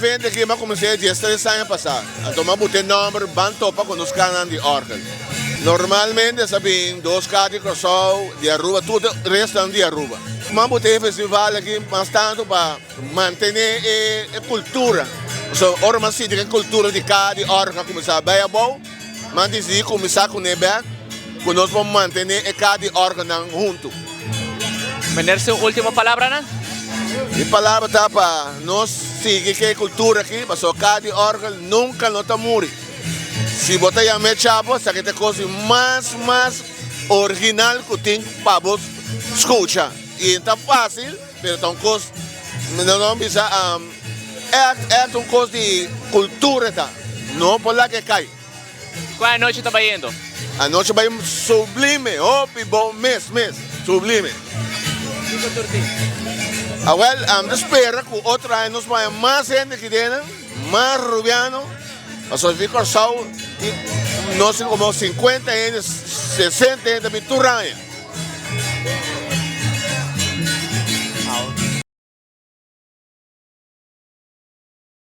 evento aki m'a kumins'é diestres aña pasá. Anto m'a buta e nòmber Ban Topa ku nos kanan di òrgel. Normalmente sa bin dos ka di Kòrsou, di Aruba, tur e restonan di Aruba. M'a buta e festival aki mas tantu pa mantené e kultura. Pasobra ora m'a sinti ku e kultura di ka di òrgel a kuminsá bai abou, M'a disidí kuminsá kuné bèk ku nos por mantené e ka di òrgannan huntu. Meneer su último palabranan? Mi palabra ta pa nos sigui ku e kultura aki pasobra ka di òrgan nunka no ta muri. Si bo ta yam'é chapo esaki ta e kos di mas mas original ku tin pa bo skucha i ta fásil pero ta un kos mi no bisa Echt echt un kos di kultura ta. No por laga e kai. Kon anochi ta bayendo? Anochi bai sublime, hopi bon mes mes, sublime. Kiko tur tin? Awel, mi ta spera ku otro aña nos por haña mas hende aki den, mas rubiano, pasobra di Kòrsou tin nos tin komo sinkuenta hende, sesenta hende ta bin tur aña.